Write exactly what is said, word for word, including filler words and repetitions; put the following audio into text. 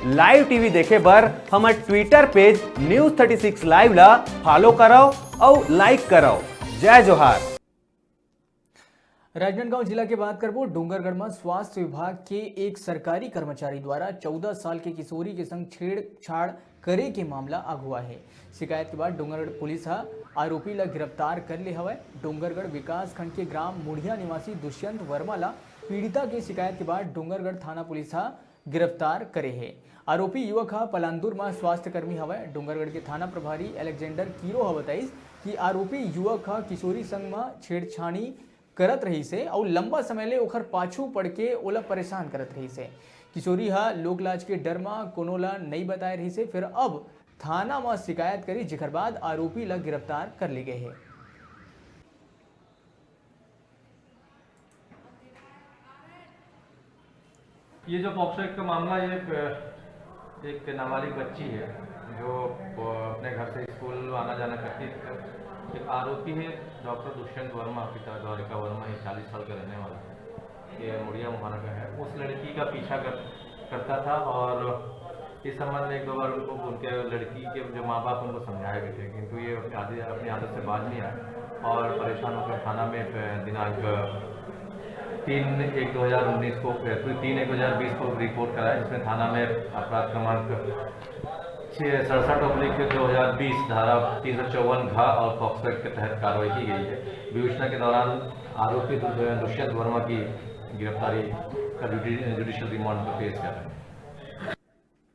Live TV देखे बर हमर ट्विटर पेज न्यूज़ थर्टी सिक्स लाइव ला फॉलो करव अउ लाइक करव। जय जोहार। राजनांदगांव जिला के बात करबो, डोंगरगढ़ म स्वास्थ्य विभाग के एक सरकारी कर्मचारी द्वारा चौदह साल के किशोरी के संग छेड़छाड़ करे के मामला आगू आए हे। शिकायत के बाद डोंगरगढ़ पुलिस ह आरोपी ला गिरफ्तार कर ले हवय। डोंगरगढ़ विकास खंड के ग्राम मुढ़िया निवासी दुष्यंत वर्मा ला पीड़िता के शिकायत के बाद डोंगरगढ़ थाना पुलिस ह गिरफ्तार करे हे। आरोपी युवक ह पलांदुर म स्वास्थ्य कर्मी हवय। डोंगरगढ़ के थाना प्रभारी अलेक्जेंडर कीरो ह बताइस कि आरोपी युवक ह किशोरी संग म छेड़छाड़ी करत रहिस हे अउ लंबा समय ले ओखर पाछू पड़ के ओला परेशान करत रहिस हे। किशोरी ह लोकलाज के डर म कोनो ला नइ बताए रहिस हे, फेर अब थाना म शिकायत करिस, जेखर बाद आरोपी ला गिरफ्तार कर ले गए हे। ये जो पॉक्सो एक्ट का मामला, ये एक, एक नाबालिग बच्ची है जो अपने घर से स्कूल आना जाना करती थी। एक आरोपी है डॉक्टर दुष्यंत वर्मा, पिता द्वारिका वर्मा, ये चालीस साल का रहने वाला है, ये मुड़िया मोहारा का है। उस लड़की का पीछा कर, करता था और इस संबंध में एक दो बार उनको, उनके लड़की के जो माँ बाप उनको समझाए भी थे, किंतु ये अपनी आदत, अपनी आदत से बाज नहीं आए और परेशान होकर थाना में, अ, दिनांक तीन एक दो हज़ार उन्नीस को, अ, तीन एक दो हज़ार बीस को रिपोर्ट कराया, जिसमें थाना में अपराध क्रमांक छः सड़सठ ऑब्लिक दो हज़ार बीस धारा तीन सौ चौवन घ और पॉक्सो एक्ट के तहत कार्रवाई की गई है। विवेचना के दौरान आरोपी दु-, दुष्यंत वर्मा की गिरफ्तारी का जुडि-, जुडिशियल रिमांड पर पेश कर रहे हैं।